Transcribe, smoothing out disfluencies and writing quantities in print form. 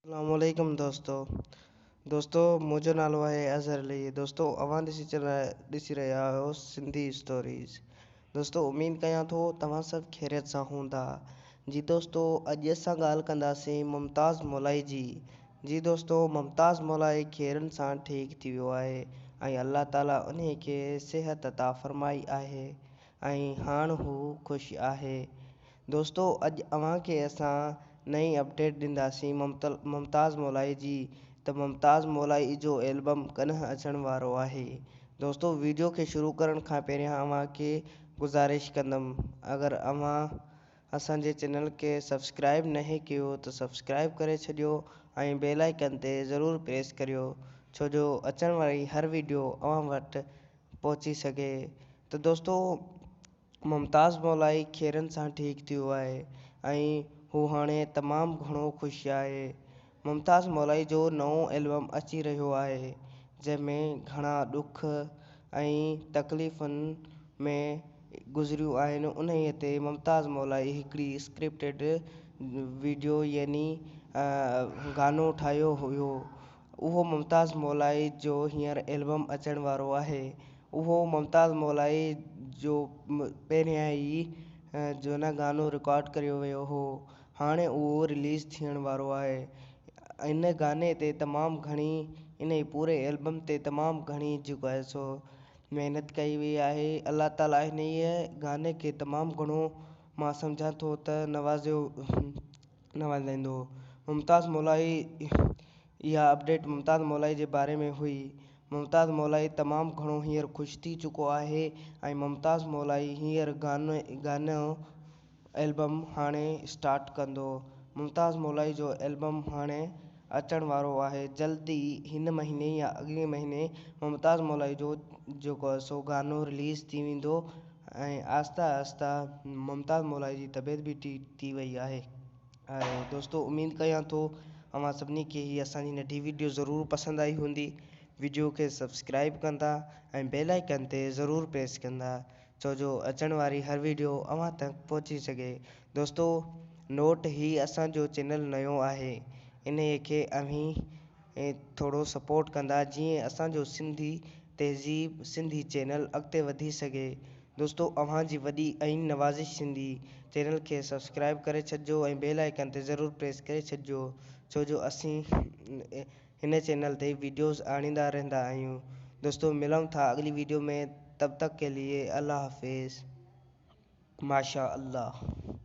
اسلام عليڪم دوستو دوستو منهنجو نالو آهي اظهر علي دوستو اوهان ڏسي ڏسي رهيا آهيو سنڌي اسٽوريز دوستو اميد ڪيان ٿو توهان سڀ خيريت سان هوندا جي دوستو اڄ اسان ڳالهه ڪنداسين ممتاز مولائي جي جي دوستو ممتاز مولائي خيرن سان ٺيڪ ٿي ويو آهي ۽ الله تعالي انهي کي صحت عطا فرمائي آهي ۽ هاڻ هو خوش آهي دوستو اڄ اوهان کي اسان نئين اپڊيٽ ڏينداسين ممتاز مولائي جي ته ممتاز مولائي جو البم ڪڏهن اچڻ وارو آهي دوستو ويڊيو کي شروع ڪرڻ کان پهريان اوهان کي گذارش ڪندم اگر اوهان اسان جي چينل کي سبسڪرائب ناهي ڪيو ته سبسڪرائب ڪري ڇڏيو ۽ بيل آئيڪن تي ضرور پريس ڪريو ڇو جو اچڻ واري هر ويڊيو اوهان وٽ پهچي سگهي ته دوستو ممتاز مولائي خيرن سان ٺيڪ ٿيو آهي ۽ هو هاڻي تمام گهڻو خوش آهي. ممتاز مولائي جو نئون البم اچي رهيو آهي جنهن ۾ گهڻا ڏک ۽ تڪليفن ۾ گذريون آهن انهيء تي ممتاز مولائي هڪڙي اسڪرپٽيڊ وڊيو يعني گانو ٺاهيو هيو اهو ممتاز مولائي جو هينئر البم اچڻ وارو آهي اهو ممتاز مولائي جو پهريان ئي جو نه گانو رڪارڊ ڪريو ويو هو هاڻي اهو رليز ٿيڻ وارو آهي ان گاني تي تمام گهڻي ان پوري البم تي تمام گهڻي جيڪو آهي سو محنت ڪئي وئي آهي الله تعاليٰ انهيء گاني کي تمام گهڻو مان سمجهان ٿو ته نوازيو نوازيندو ممتاز مولائي اها اپڊيٽ ممتاز مولائي جي باري ۾ هئي. ممتاز مولائي تمام گهڻو هينئر خوش ٿي چڪو آهي ۽ ممتاز مولائي هينئر گانو البم هاڻي اسٽارٽ ڪندو. ممتاز مولائي جو البم هاڻي اچڻ وارو آهي جلد ئي هن مهيني يا اڳئين مهيني ممتاز مولائي جو جيڪو آهي سو گانو رليز ٿي ويندو ۽ آهستي آهستي ممتاز مولائي جي طبيعت به ٺيڪ ٿي وئي آهي. ۽ دوستو اميد ڪيان ٿو اوهان سڀني کي هي اسان جي ننڍي وڊيو ضرور پسند آئي هوندي وڊيو کي سبسڪرائب ڪندا ۽ بيل آئيڪن تي ضرور پريس ڪندا ڇو جو اچڻ واري هر وڊيو اوهان تڪ پهچي سگهي دوستو نوٽ هي اسان جو چينل نيو آهي انهي کي اوهين ٿورو سپورٽ ڪندا جيئن اسان جو سنڌي تهذيب سنڌي چينل اڳتي وڌي سگهي دوستو اوهان جي وڏي ۽ نوازش ٿيندي چينل کي سبسڪرائب ڪري ڇڏجو ۽ بيل آئيڪن تي ضرور پريس ڪري ڇڏجو ڇو جو اسين هن چينل تي ويڊيوز آڻيندا رهندا آهيون دوستو ملون ٿا اڳلي ويڊيو ۾ تب تڪ ڪي ليي الله حافظ ماشاء الله.